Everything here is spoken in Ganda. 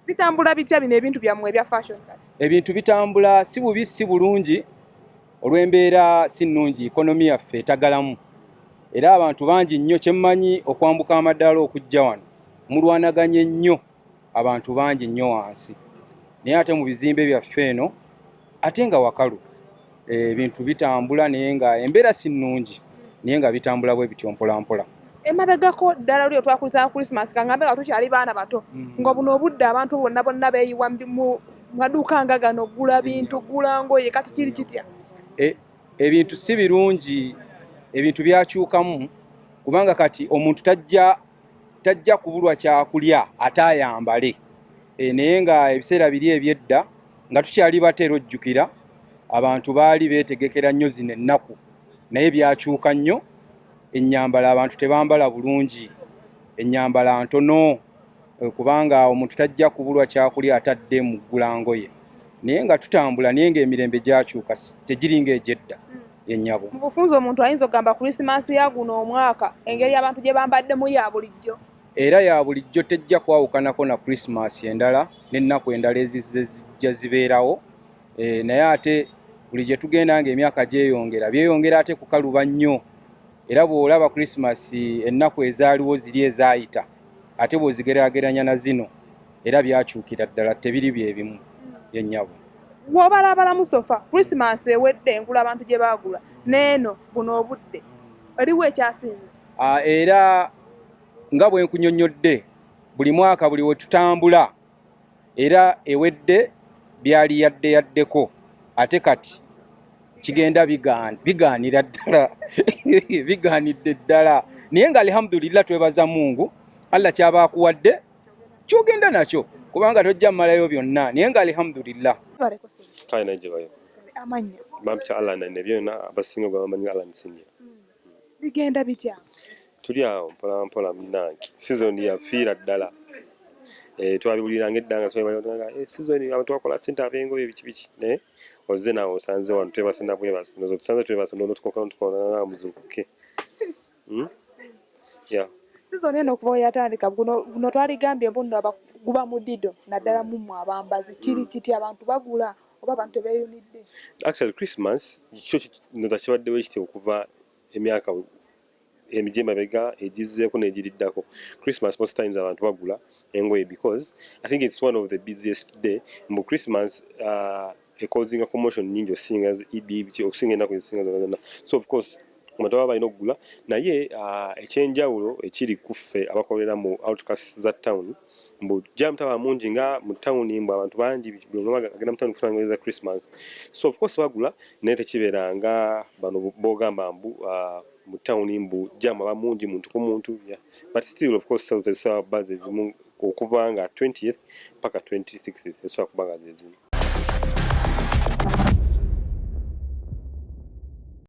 Bitambula bitya bino ebintu byammwe ebya fashion kati? Ebintu bitambula si bubi, si bulungi, olw'embeera si nnungi, economy yaffe etagalamu, era abantu bangi nnyo. Kyemmanyi, okwambuka amadaala okujja wano mulwanaganye nnyo, abantu bangi nnyo wansi, naye ate mu bizimbe byaffe eno ate nga wakalu. Ebintu bitambula naye nga embeera si nnungi, naye nga bitambula bwe bityo mpola mpola. Emabegako ddala luli otwakuliza Christmas, kaŋŋambe nga tukyali baana bato, nga buno obudde abantu bonna bonna beeyiwa mu maduuka nga gano, gula bintu, gula ngoye. Kati kiri kitya? Ebintu si birungi, ebintu byakyukamu, kubanga kati omuntu tajja kubulwa kyakulya ate ayambale. Naye nga ebiseera biri ebyedda nga tukyali bato, ojjukira abantu baali beetegekera nnyo zino ennaku, naye byakyuka nnyo. Ennyambala, abantu tebambala bulungi, ennyambala ntono, kubanga omuntu tajja kubulwa kyakulya atadde mu ggula ngoye, naye nga tutambula, naye ng'emirembe gyakyuka, tegiringa egyedda yennyabo. Mu bufunze, omuntu ayinza okugamba Krisimansi ya guno omwaka, engeri abantu gye bambaddemu, ya bulijjo? Era ya bulijjo, tejja kwawukanako na Krisimansi endala n'ennaku endala ezizze zijja zibeerawo. Naye ate buli gye tugenda ng'emyaka gyeyongera, byeyongera ate kukaluba nnyo. Era bw'olaba Krisimansi ennaku ezaaliwo ziri ezaayita, ate bw'ozigeraageranya na zino, era byakyukira ddala, tebiri bye bimu, yennyabo. Bw'obalabalamu so far, Krisimansi ewedde engula abantu gye baagula n'eno buno obudde, eriwo ekyasinze? Era nga bwe nkunyonnyodde, buli mwaka buli we tutambula, era ewedde byali yadde yaddeko, ate kati kigenda bigaanira ddala, bigaanidde ddala. Naye nga alhamdulillah, twebaza Mungu, Allah kyaba akuwadde kyogenda nakyo, kubanga tojja mmalayo byonna, naye nga alhamdulillah. Kale naye gye bayo. Amannya? Bampita Alan, ne byonna abasinga gwe bamanyi Alan Senior. Bigenda bitya? Tuli awo mpola mpola, munnange. Season yafiira ddala. Twabiwuliranga edda nga twebanga season, abantu bakola ssente, ab'engoye, biki biki, naye ozze naawe osanze wano twebase na bwebase, ndowooza otusanze twebase, ndowooza tukoka muzuukuke. Yeah. Season eno okuva we yatandika, guno twaligambye mbu nno guba mudido, naddala mummwe abambazi. Kiri kiti, abantu bagula oba abantu tebeeyunidde? Actually, Christmas kyo ndowooza kibaddewo ekiti okuva emyaka egy'emabega egizzeeko n'egiriddako. Christmas, most times abantu bagula engoye because I think it's one of the busiest day. Mbu Christmas ecausinga commotion nyingi osinga Eid, biki, okusinga ennaku ezisinga zonna zonna. So of course abantu baba balina okugula, naye ekyenjawulo ekiri ku ffe abakolera mu outskirts za town, mbu jam taba mungi nga mu town, mbu abantu bangi, buli omu agenda mu town kufuna ngoye za Christmas. So of course bagula, naye tekibeera nga bano bogamba mbu mu town mbu jam aba mungi, muntu ku muntu, yeah. But still, of course, sales ezisobola kuba zezimu okuva nga 20th paka 26th, ezisobola kuba nga zezimu.